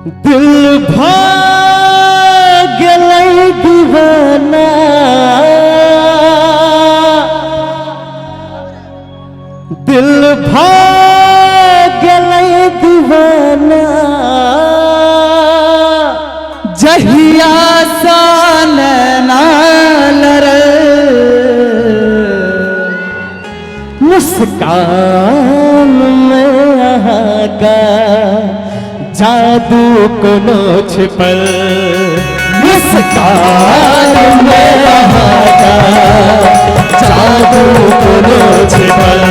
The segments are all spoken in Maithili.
दिल भाग गेलै दीवाना, दिल भाग गेलै दीवाना, जहिया सा नैना लड़ल, मुस्कान में अहाँ का जादू कोनो छिपल, मुस्कान में अहाँ का जादू कोनो छिपल,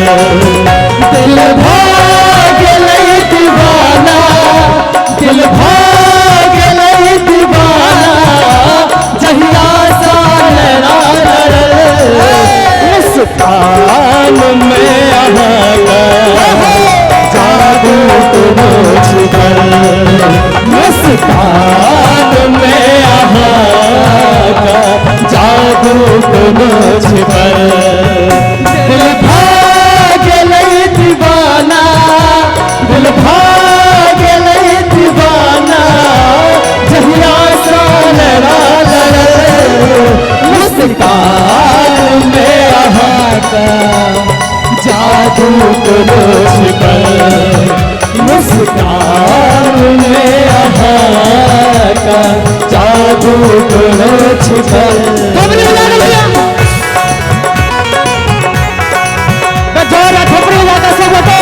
दिल भाग गेलै दीवाना, दिल भाग गेलै दीवाना, जहिया सा नैना लड़ल, मुस्कान में अहाँ का जादू कोनो छिपल, मुस्कान में अहाँ का जादू कोनो छिपल, दिल भाग गेलै दीवाना, दिल भाग गेलै दीवाना, जहिया सा नैना लड़ल, मुस्कान में अहाँ का जादू कोनो छिपल, मुस्कान में अहाँ का जादू कोनो छिपल। थोपड़ी बजाकर सब होते।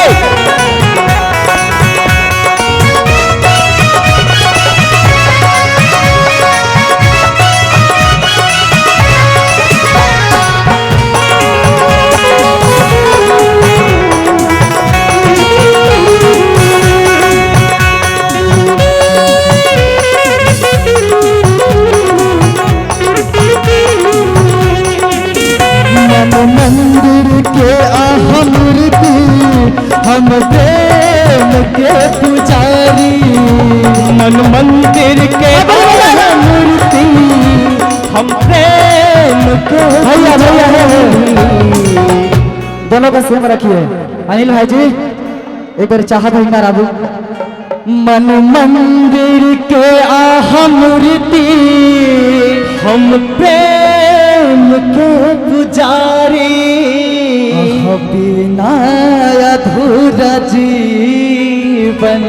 मन मंदिर के अहम मूर्ति, हम प्रेम के पुजारी, मन मंदिर के मूर्ति, हम प्रेम के भैया भैया दोनों का सेम रखिए। अनिल भाई जी एक बार चाहत है बाबू। मन मंदिर के अहम मूर्ति, हम प्रेम के पुजारी, बिना अधूरा जीवन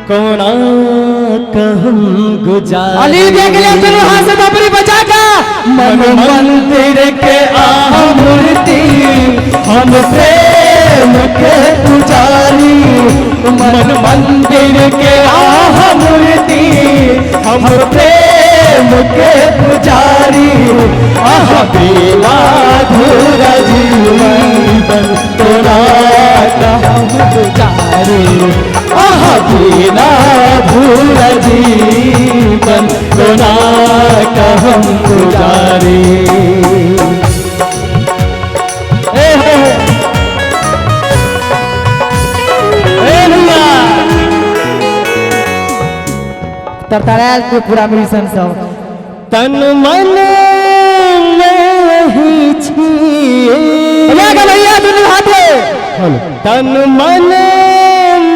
कोना कहम गुजारी। अनिल भैया के लिए दोनों हाथ से थपड़ी बजा का। मन मंदिर के अहम मूर्ति, हम प्रेम के पुजारी, मन मंदिर के अहम मूर्ति, हम प्रेम के पुजारी, आह बिना अधूरा जीवन तोरा हम गुजारी, आह बिना अधूरा जीवन तोरा हम गुजारी। ए हे ए भैया तरतरायल के पूरा मिशन सब तन मन में ही छी, भैया भैया दोनों हाथ तन मन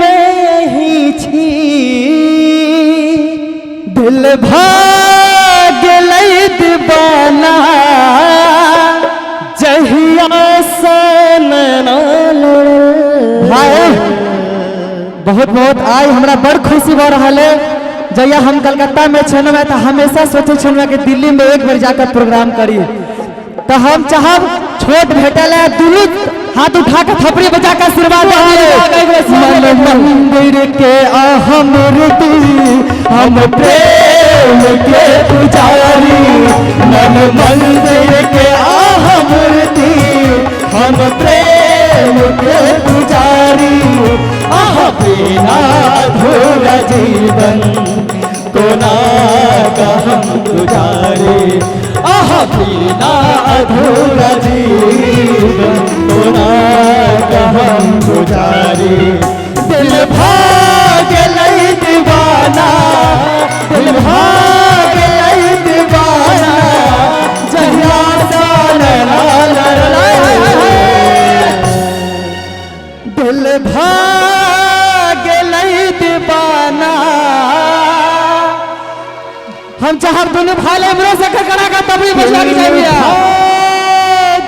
में ही छी, दिल भाग गेलै दीवाना, जहिया सा नैना लड़ल। भाई बहुत बहुत आई हमरा बड़ खुशी भऽ रहल है। जहिया हम कलकत्ता में छलहुँ तो हमेशा सोचे छलहुँ कि दिल्ली में एक बेर जाकर प्रोग्राम करी, तो हम चाहब छोट भेटल है दुनू हाथ उठा के थपड़ी बजा के आशीर्वाद। मन मंदिर के अहम मूर्ति, हम प्रेम के पुजारी, मन मंदिर के अहम मूर्ति, हम प्रेम के पुजारी, आह बिना अधूरा जीवन कोना का हम गुजारे, आह बिना अधूरा जीवन कोना का हम गुजारे, दिल भाग गेलै दीवाना, दिल भाग गेलै दीवाना, जहिया सा नैना लड़ल, दिल भाग गेलै दीवाना, हम चाहब दोनों भाई हमरो से कड़ा का तबली बजा के जाए भैया।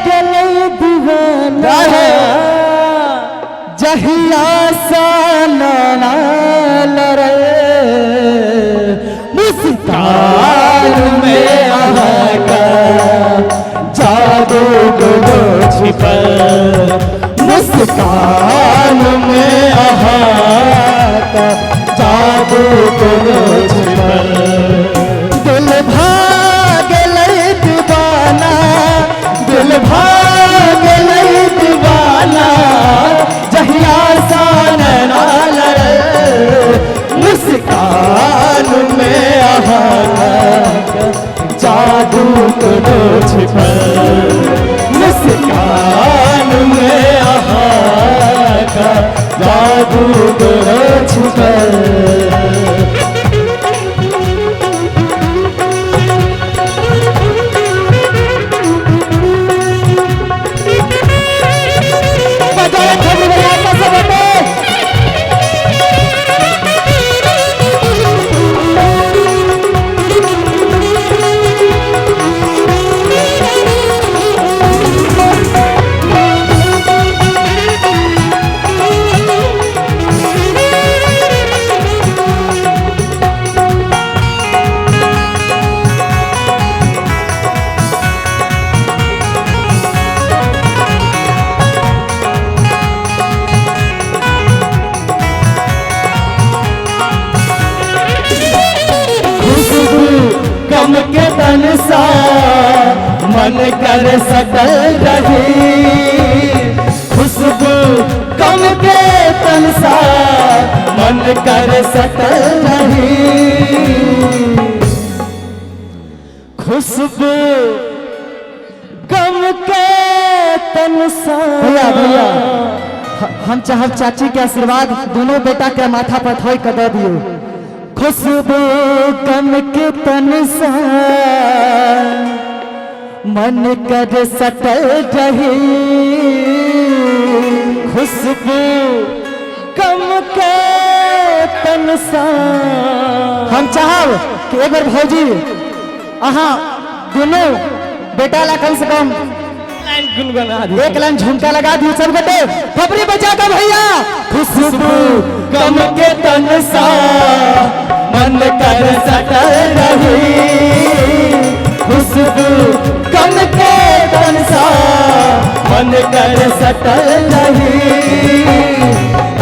गेलै दीवाना जहिया सा नैना लड़े मुस्कान में आका जादू गुलो छिपल, मुस्कान में आका जादू गुलो छिपल। दिल भागलै दीवाना, दिल भागलै दीवाना, जहिया सा नैना लड़े मुस्कान में आका जादू को छिपल, मुस्कान में आका जादू को छिपल। गम के तन सा मन कर सकल रही, खुशबू गम के तन सा मन कर सकल रही, खुशबू गम के तन सा। भैया भैया हम चाहब चाची के आशीर्वाद दोनों बेटा के माथा पर थोई कर दे दियो। खुशबू गम के तन सा मन कर सटल रही, खुशबू गम के तन सा। हम चाहब कि एक बार भौजी अहाँ दोनों बेटा ला कम से कम एक लाइन झुमका लगा दियो सब गोटे खबरी बजा के भैया। खुशबू गम के तन सा मन कर सटल रही, खुशबू गम के तन सा मन कर सटल रही,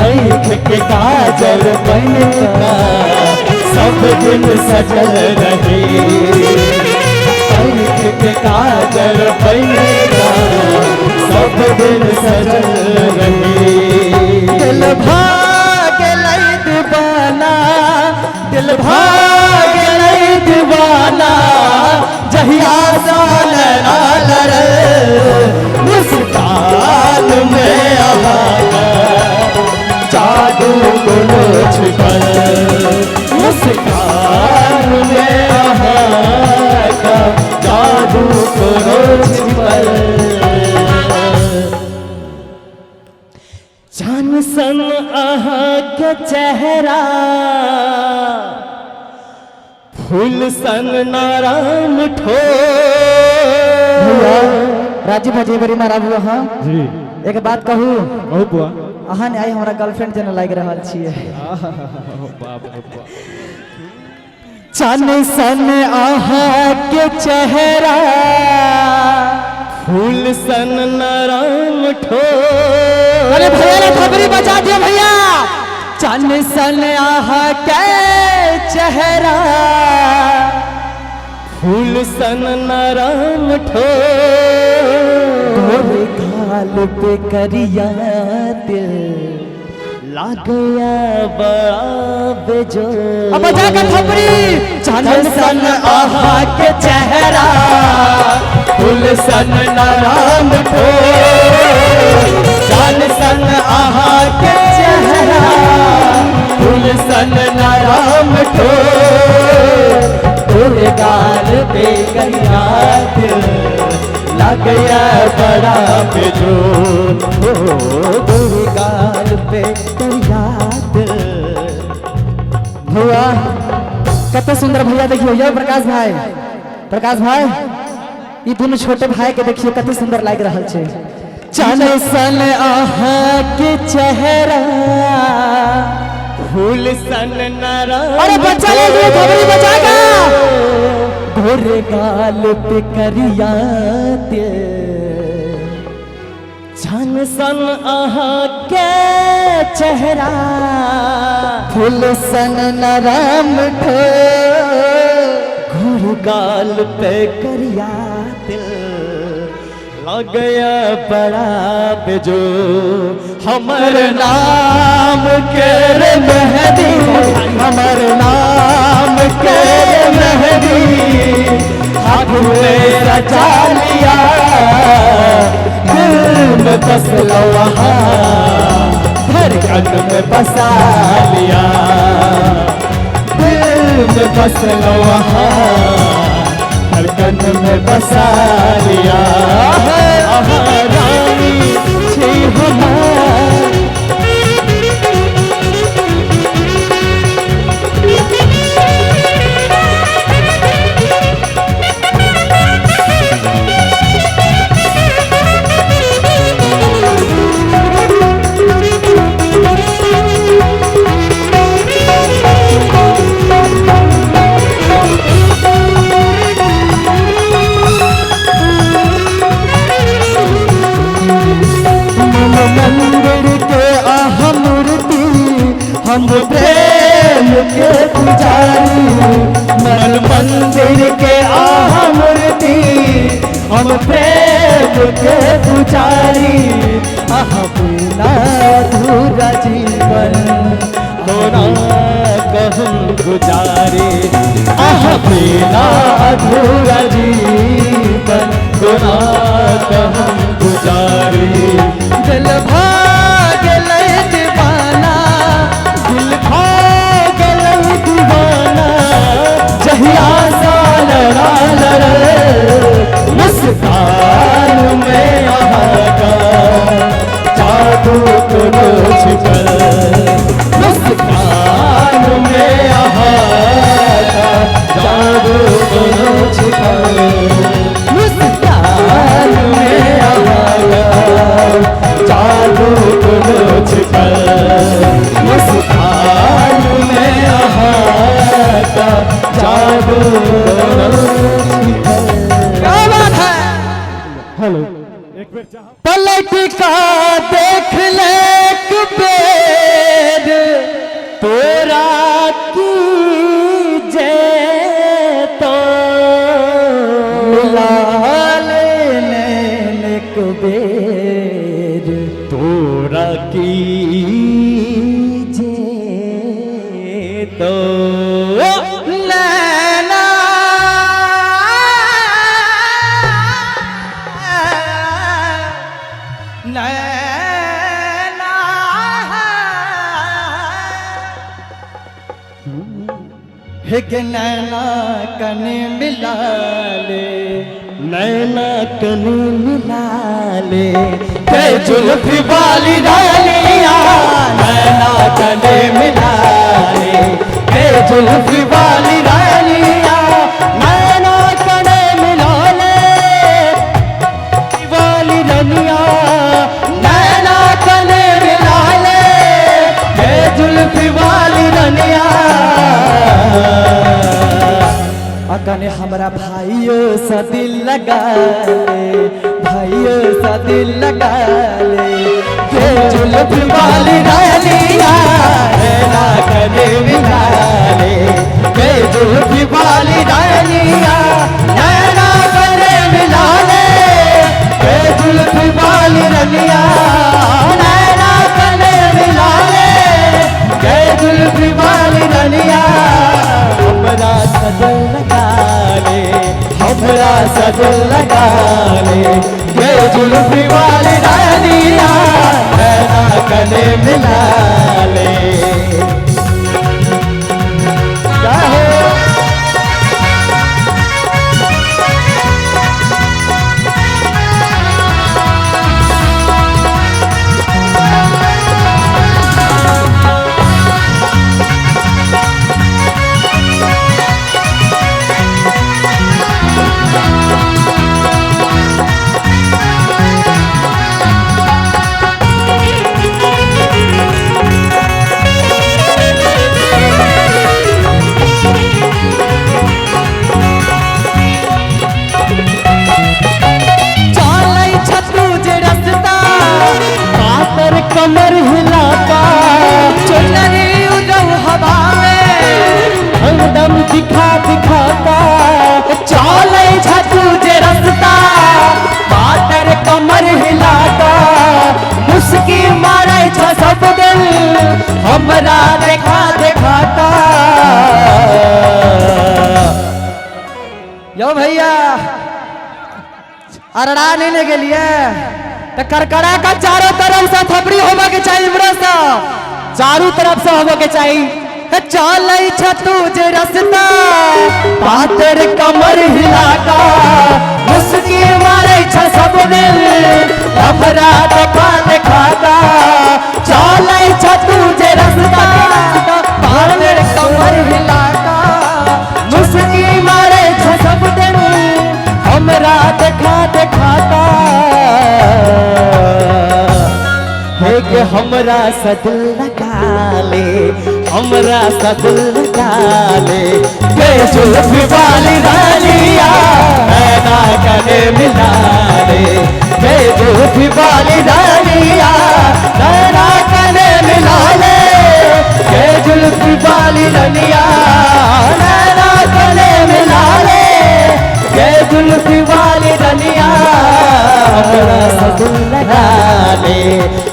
आँख के काजल बन का सब दिन सजल रही, आँख के काजल बन का सब दिन सजल रही। दिल भागलै दीवाना, दिल भागलै दीवाना, जहिया सा नैना लड़े मुस्कान में आका जादू गुलो छिपल, मुस्कान में आका जादू गुलो छिपल। चांद सन आहा के चेहरा, फूल सन नाराम ठो। भैया राजीव भाजी बड़ी मारा बुआ। हाँ जी एक बात कहू। कहू बुआ। अहाँ ने आई हमारा गर्लफ्रेंड जेना लागि रहल छियै। बाप रे बाप। चांद सन आहा के चेहरा, फूल सन नाराम ठो। अरे भैया ने खबरी बजा दियो भैया। चांद सन आहा के चेहरा, फूल सन नाराम ठो। गोरे गाल पे करिया दिल लागया बड़ा बेजोड़। अब बजा के थपड़ी। चांद सन आहा के चेहरा, फूल सन नाराम ठो। चांद सन आहा के चेहरा, फूल सन नाराम ठो। गोरे गाल पे करिया दिल लागया बड़ा बेजोड़। गोरे गाल पे करिया दिल। भुआ कते सुंदर भैया देखियो यो प्रकाश भाई, प्रकाश भाई ई दोनों छोटे भाई के देखियो कते सुंदर लाग रहल छै। चल सन अहाँ के चेहरा फूल सन नरा। अरे बच्चा ले लिए खबरी बचा का गोरे गाल पे करिया ते छन सन अहाँ के चेहरा फूल सन नरम ठो गोरे गाल पे करिया दिल लगया बड़ा बेजो हमर नाम के रे मेहदी, हमर नाम के मेहदी हाथ में रचा लिया, दिल में बस लो धड़कन में बसा लिया, दिल में बस लो धड़कन में बसा लिया। रानी छी हमार मंदिर के अहम मूर्ति हम प्रेम के पुजारी, मन मंदिर के अहम मूर्ति हम प्रेम के पुजारी, अहाँ बिना अधूरा जीवन कोना कहूँ गुजारे, आह बिना अधूरा जीवन कोना कहूँ गुजारे। दिल भागल दीवाना, दिल भागल दीवाना जहिया सा लड़ा लड़ मुस्कान में आहा का जादू तो छिपल, मुस्कान में आहा का जादू तो छिपल, मुस्कान में आहा का जादू तो छिपल, मुस्कान में आहा का जादू तो छिपल। क्या बात है। हेलो एक बेर चाह पलट का देख ले बेर तोरा की जे तो मिला लेने बेर, तोरा की जे तो नैना नैना हिक नैना कने मिला ले, नैना कने मिला ले के जुल्फी वाली डालिया, नैना कने मिला ले के जुल्फी वाली डालिया, नैना कने मिला ले वाली रनिया, नैना कने मिला ले के जुल्फी वाली रनिया। अकने हमरा भाइयों सा दिल लगा ले, भाइयों सा दिल लगा ले के जुल्फ वाली डालिया, नैना कने मिला ले के जुल्फी वाली डालिया, नैना कने मिला ले के जुल्फी वाली रनिया, नैना कने मिला ले के जुल्फी वाली रनिया। हमरा सजल लगा ले, हमरा सजल लगा ले के जुल्फी वाली डालिया, नैना कने मिला ले। क्या हो लगेलिए तो करकरा का चारों तरफ से थपड़ी होबा के चाहिए, इमरा सा चारू तरफ से होबे के चाहिए। चलै छ तू जे रस्ता पातर कमर हिला का, मुस्की मारै छ सब दिल लफड़ा देखा देखा का। चलै छ तू जे रस्ता पातर कमर हिला का, मुस्की मारै छ सब दिन हमरा देखा देखा का। हे के हमरा सा दिल लगा ले, हमरा सा दिल लगा ले, के जुल्फ वाली रानिया नैना कने मिला ले, के जुल्फ वाली रानिया नैना कने मिला ले, के जुल्फ वाली रानिया नैना कने मिला ले, के जुल्फ वाली रानिया हमरा सा दिल लगा ले,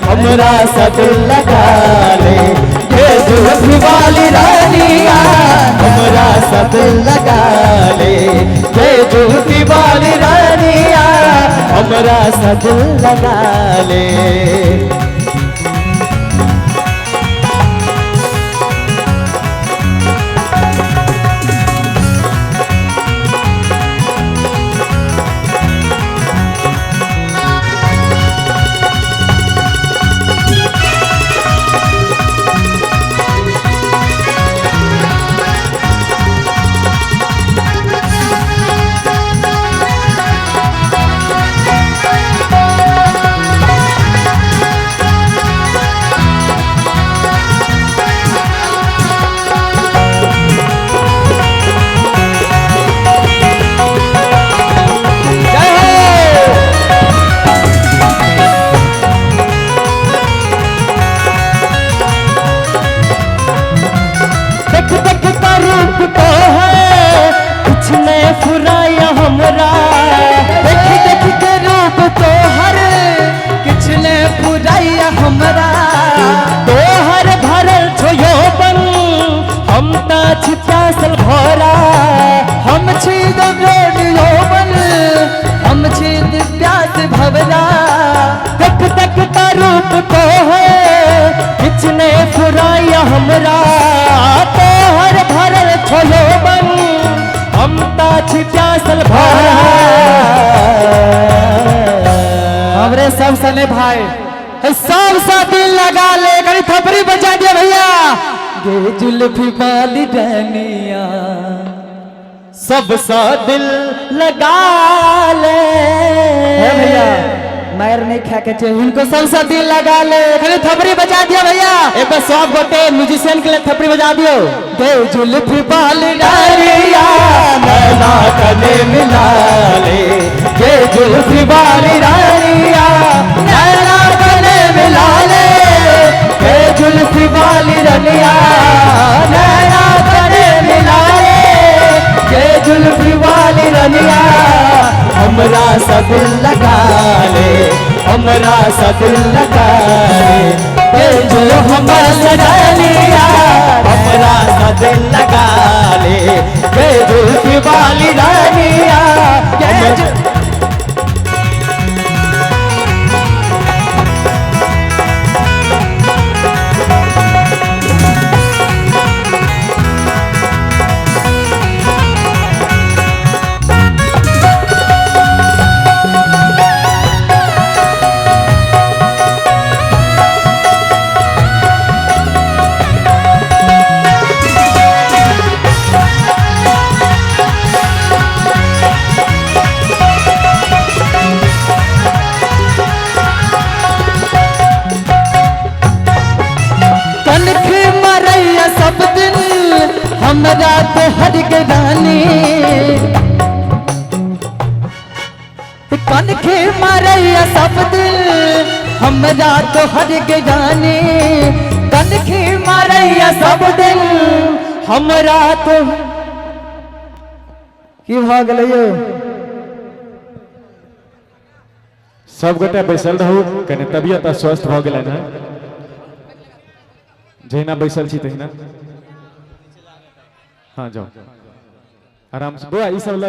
हमरा सा दिल लगा ले, के जुल्फ वाली रानिया हमरा सा दिल लगा ले, के जुल्फ वाली रानिया हमरा सा दिल लगा ले। जय हो। देख देख का रूप तो है कुछ ने फुराया हमरा, देख देख के रूप तोहर किछ ने पुराइया हमरा, तोहर भरल छो यौवन हम ता छी प्यासल भोरा, हम छी दबरोड यौवन हम छी प्यास भवरा। देख देख का रूप तो है किछ ने फुराया हमरा, तोहर भरल छो यौवन हम ता छी प्यासल भोरा। हमरे सब सने भाई सब सा दिल लगा ले, कहीं थपड़ी बजा दिया भैया। गे जुल्फी वाली डनिया सब सा दिल लगा ले। हे भैया मार नहीं खा के चाहिए इनको, सब सा दिल लगा ले, खाली थपड़ी बजा दिया भैया। एक बार सब गोटे म्यूजिशियन के लिए थपड़ी बजा दियो। गे जुल्फी वाली डनिया नैना कने मिला ले, ये जुल्फी वाली रानिया नैना कने मिला ले, ये जुल्फी वाली रानिया नैना कने मिला ले, ये जुल्फी वाली रानिया हमरा सा दिल लगा ले, हमरा सा दिल लगा ले, ये जो हमर रानिया हमरा सा दिल लगा ले, ये जुल्फी वाली रानिया। कनख मरैया सब दिन हमरा तो हर के रानी, कनख मरैया सब दिन हमरा तो हर के रानी, कनख मरैया सब दिन हमरा तो की भऽ गेलै यौ? सब गोटे बैसल रहू, कने तबियत अस्वस्थ भऽ गेलनि हँ, जहिना बैसल छी तहिना। हाँ जाओ आराम से बौआ, ई सब लऽ।